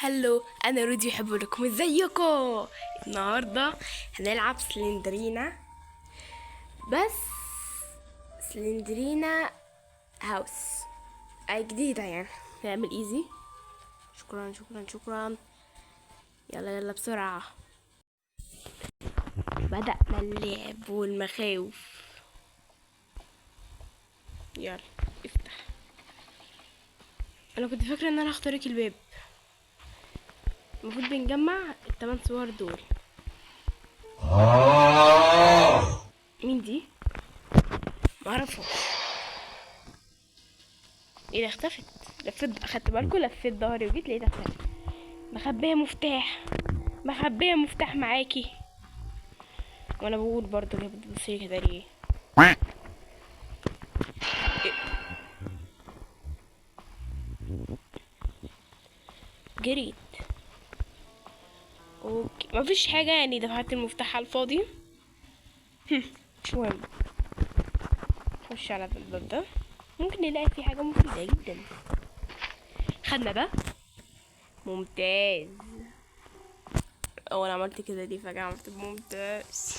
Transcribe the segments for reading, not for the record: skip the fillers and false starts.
Hello، انا رودي بحب لكم. ازيكم؟ النهارده هنلعب Slendrina، بس Slendrina House اي جديدة يعني. نعمل easy. شكرا شكرا شكرا. يلا يلا بسرعة. بدأنا اللعب والمخاوف. يلا افتح. انا كنت فاكرة ان انا هخترق الباب. المفروض بنجمع التمن صور دول. مين دي؟ معرفهاش. ايه ده؟ اختفت. لفيت، اخدت بالكم؟ لفيت ظهري وجيت لقيتها اختفت. مخبيه مفتاح، مخبيه مفتاح معاكي. وانا بقول برضه هي بتبص لي كده ليه؟ جريت. okay مفيش حاجة يعني، دفعت المفتاح على الفاضي. مش مهم. نخش على الباب ده، ممكن نلاقي فيه حاجة مفيدة جدا. خدنا ده، ممتاز. او انا عملت كده ليه فجأة؟ عملت ممتاز.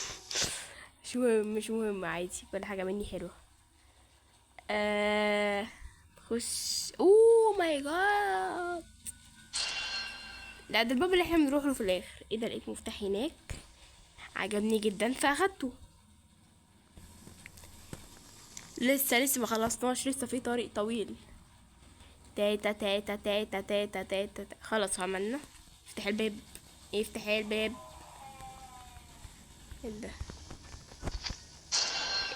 مش مهم مش مهم، عادي، كل حاجة مني حلوة. خش. oh my God، لا ده الباب اللي احنا بنروح له في الاخر. ايه ده؟ لقيت مفتاح هناك عجبني جدا فاخدته. لسه ما خلصناش، لسه في طريق طويل. تاتا تاتا تاتا تاتا تاتا تا. خلاص عملنا. افتح الباب، افتح الباب. ايه ده؟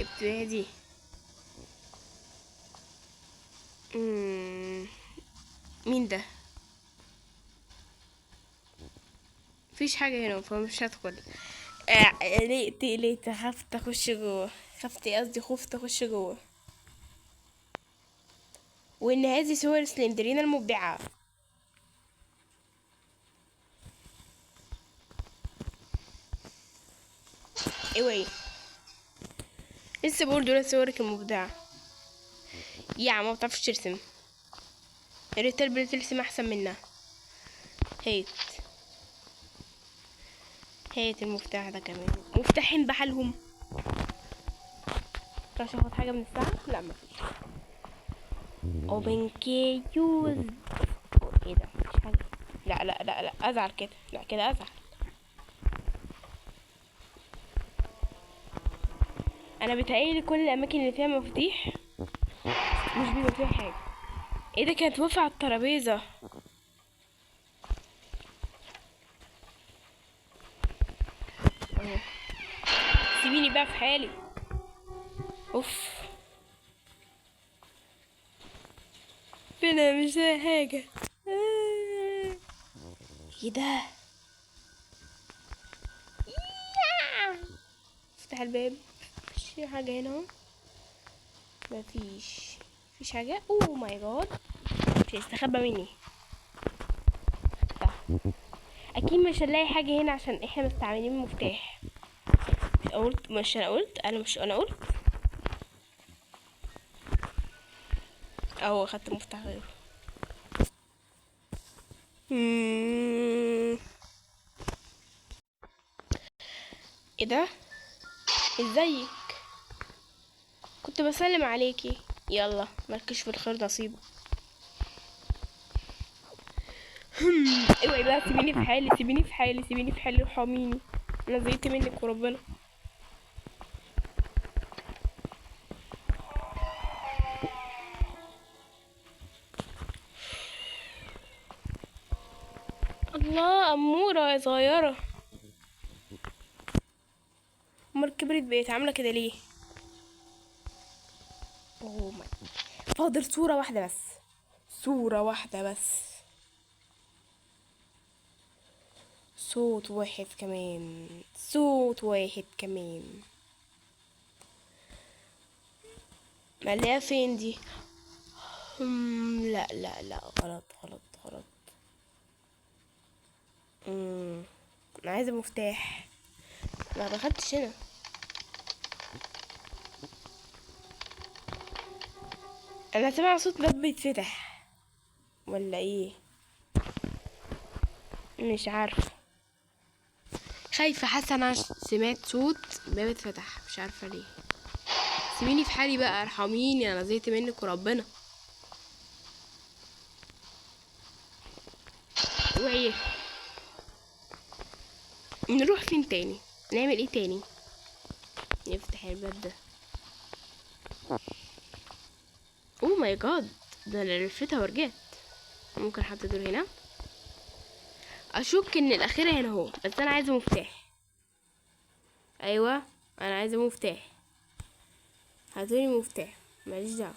ابتدي. مين ده؟ مفيش حاجة هنا فمش هدخل. ليه ليه خفت اخش جوه؟ خفت، قصدي خفت اخش جوه. وان هذه صور سلندرينا المبدعة. اوعي، لسه بقول دول صورك المبدعة. يا ما بتعرفش ترسم، يا ريت ترسم احسن منها. هات هات المفتاح ده كمان، مفتاحين بحالهم. مش هاخد حاجة من الساعة؟ لا مفيش. Open key use. ايه ده؟ مفيش حاجة. لا لا لا لا، ازعل كده، لا كده ازعل. انا بيتهيألي كل الاماكن اللي فيها مفاتيح مش بيبقى فيها حاجة. ايه ده؟ كانت واقفة على الترابيزة. اهو سيبيني بقى في حالي. اوف، فينا مش لاقي حاجة. ايه ده؟ افتح الباب. مفيش حاجة هنا اهو، مفيش حاجة. oh my God، مش هيستخبى مني. افتح. اكيد مش هنلاقي حاجة هنا عشان احنا مستعملين المفتاح. مش قلت؟ مش انا قلت؟ انا مش انا قلت؟ اهو اخدت مفتاح غيره. ايه ده؟ ازيك؟ كنت بسلم عليكي. يلا مالكش في الخير نصيب. اوعي بقى، سيبيني في حالي، سيبيني في حالي، سيبيني في حالي، وحاميني. انا زهقت منك وربنا. الله، أمورة يا صغيرة. أمال كبرت بقت عاملة كده ليه؟ أوه ماي، فاضل صورة واحدة بس، صورة واحدة بس، صوت واحد كمان، صوت واحد كمان. ملاقيها فين دي؟ لا لا لا، غلط غلط غلط. انا عايزه مفتاح. ما دخلتش هنا. انا سامعه صوت باب بيتفتح ولا ايه؟ مش عارفه، خايفة، حاسه انا سمعت صوت باب اتفتح، مش عارفه ليه. سيبيني في حالي بقى، ارحميني، انا زهقت منك وربنا. اوعي. نروح فين تاني؟ نعمل ايه تاني؟ نفتح الباب ده. oh my God، ده انا لفتها ورجعت. ممكن احط دول هنا. اشك ان الاخيرة هنا اهو، بس انا عايزه مفتاح. ايوه انا عايزه مفتاح، هاتولي مفتاح، ماليش دعوه.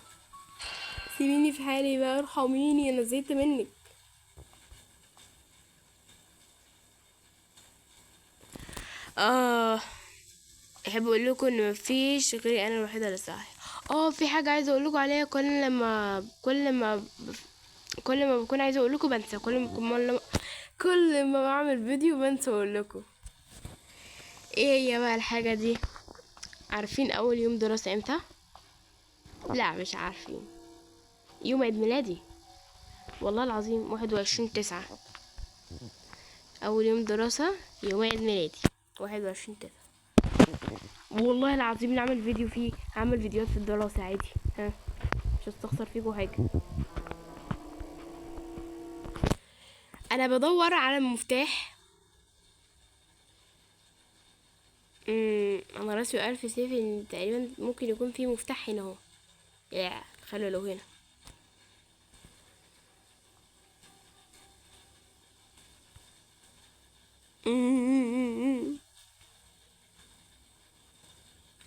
سيبيني في حالي بقى، ارحميني، انا زهقت منك. احب اقول لكم ان مفيش غيري انا الوحيدة اللي صاحية. في حاجة عايزه اقول لكم عليها، كل ما بكون عايزه اقول لكم بنسى، كل ما بعمل فيديو بنسى اقول لكم. ايه هي بقى الحاجة دي؟ عارفين اول يوم دراسة امتى؟ لا مش عارفين. يوم عيد ميلادي والله العظيم، 21/9 اول يوم دراسة، يوم عيد ميلادي 21/9. والله العظيم نعمل فيديو فيه، هعمل فيديوهات في الدراسة عادي، ها مش هستخسر فيكم حاجة. انا بدور على المفتاح. انا راسي الف سيف ان تقريبا ممكن يكون في مفتاح هنا اهو. يا خلوا لو هنا.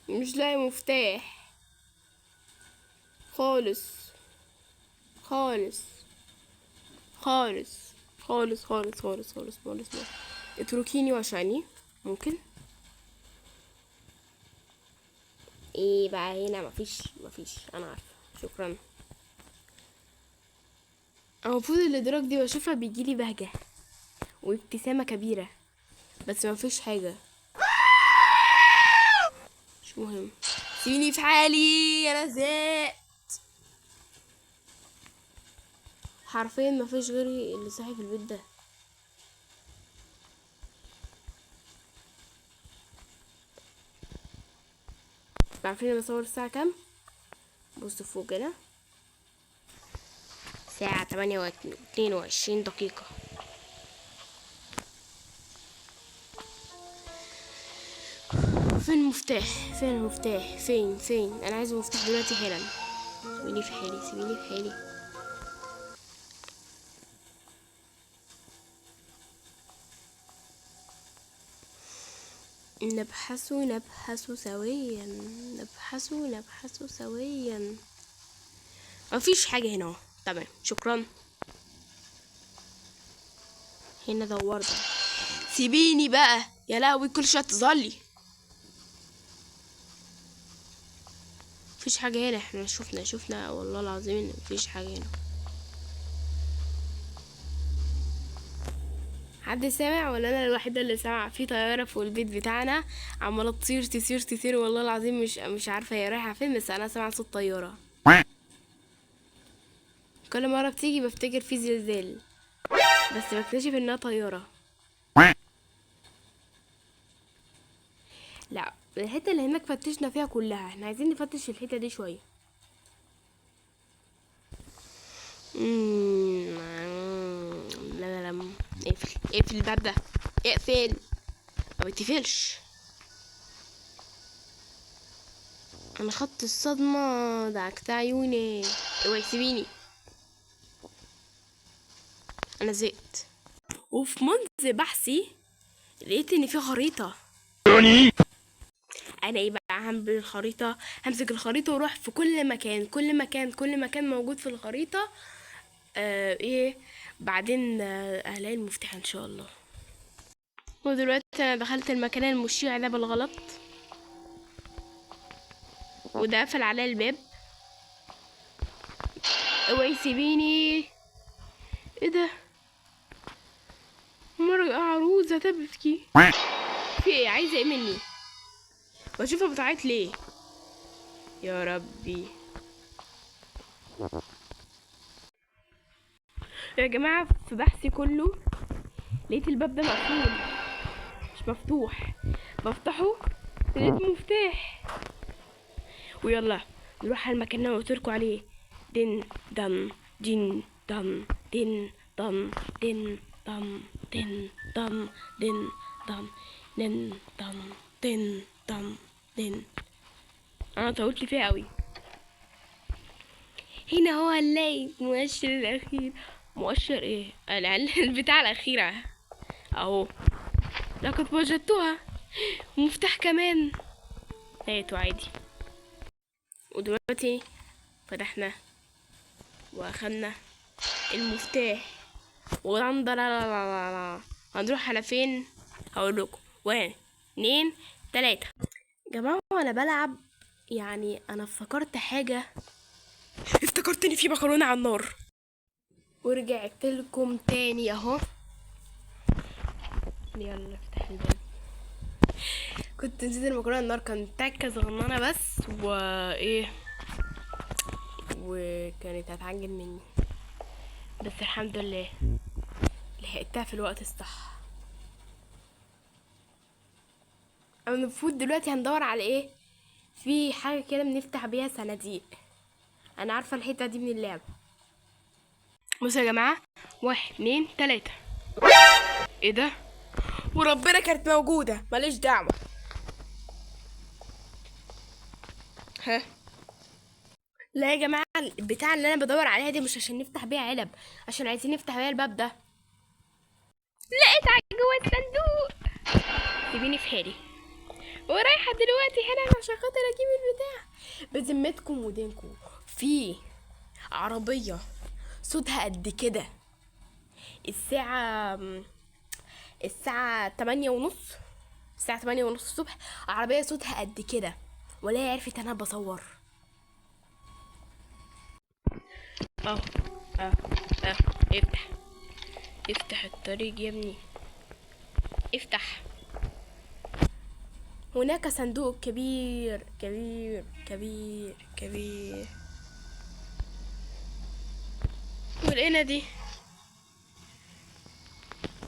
مش لاقي مفتاح خالص خالص خالص خالص خالص خالص خالص خالص. اتركيني وعشاني ممكن. ايه بقى هنا؟ مفيش، انا عارفه، شكرا. المفروض الادراك دي بشوفها بيجيلي بهجة وابتسامه كبيرة، بس مفيش حاجة. مش مهم، سيبيني في حالي، انا زهقت حرفيا. مفيش غيري اللي صاحي في البيت ده. عارفين انا بصور الساعة كام؟ بصوا فوق كده، الساعة 8:22. فين المفتاح؟ فين المفتاح؟ فين؟ انا عايز المفتاح دلوقتي حالا. سيبيني في حالي، سيبيني في حالي. نبحث سويا، نبحث سويا. مفيش حاجة هنا اهو، تمام شكرا. هنا دورت. سيبيني بقى يا لهوي، كل شوية تظلي. مفيش حاجة هنا، احنا شفنا والله العظيم ان مفيش حاجة هنا. حد سامع ولا انا الوحيدة اللي سامعه؟ في طيارة فوق البيت بتاعنا عماله تطير تطير تطير، والله العظيم مش عارفه هي رايحة فين، بس انا سامعه صوت طيارة. كل مرة بتيجي بفتكر في زلزال، بس بكتشف انها طيارة. لا الحتة اللي هناك فتشنا فيها كلها، احنا عايزين نفتش الحتة دي شوية. لا لا لا، اقفل اقفل الباب ده، اقفل، ما بتقفلش. انا خدت الصدمة، دعكت عيوني. اوعي سيبيني، انا زهقت. وفي منذ بحثي لقيت ان في خريطة. انا ايه بقى هعمل الخريطة؟ همسك الخريطة واروح في كل مكان، كل مكان، كل مكان موجود في الخريطة. ايه بعدين هلاقي المفتاح ان شاء الله. ودلوقتي انا دخلت المكان المشيع ده بالغلط، وده قفل عليا الباب. اوعي سيبيني. ايه ده؟ مرة عروسة تبكي. في ايه؟ عايزة ايه مني؟ بشوفها بتعيط ليه؟ يا ربي. يا جماعة في بحثي كله لقيت الباب ده مقفول مش مفتوح، بفتحه لقيت مفتاح. ويلا نروح على المكان اللي انا قلت لكم عليه. دن دن دن دن دن دن دن دن دن دن دن دن دن دن دن دن دن. انا طولت فيها قوي. هنا هو هنلاقي المؤشر الاخير. مؤشر ايه؟ البتاع الاخيرة اهو، لقد وجدتها. ومفتاح كمان لقيته عادي. ودلوقتي فتحنا واخدنا المفتاح لا لا لا لا. هنروح على فين؟ هقول لكم. 1 2 3. جماعة وانا بلعب يعني انا افتكرت حاجة، افتكرت ان في مكرونة على النار. ورجعت لكم تاني اهو. يلا افتح الباب. كنت نسيت المكرونة على النار، كانت تكة صغننة بس وايه، وكانت هتعجن مني، بس الحمد لله لحقتها في الوقت الصح. انا المفروض دلوقتي هندور على ايه؟ في حاجة كده بنفتح بيها صناديق، انا عارفة الحتة دي من اللعبة. بصوا يا جماعة، 1 2 3. ايه ده؟ وربنا كانت موجودة، ماليش دعوة. ها لا يا جماعة، البتاع اللي انا بدور عليها دي مش عشان نفتح بيها علب، عشان عايزين نفتح بيها الباب ده. لقيت على جوه الصندوق. سيبيني في حالي، ورايحة دلوقتي هنا عشان خاطر اجيب البتاع. بذمتكم ودينكم في عربية صوتها قد كده الساعة 8:30، الساعة 8:30 الصبح، عربية صوتها قد كده ولا هي عرفت انا بصور. اهو اهو اهو، افتح افتح الطريق يا ابني، افتح. هناك صندوق كبير كبير كبير كبير. ولقينا دي.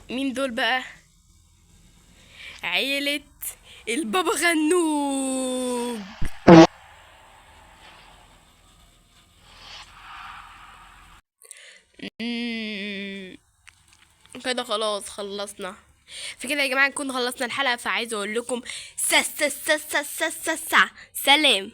مين دول بقى؟ عيلة البابا غنوج. كده خلاص خلصنا. فكده يا جماعة نكون خلصنا الحلقة. فعايزة اقول لكم سا سا سا سا سا سا سا سلام.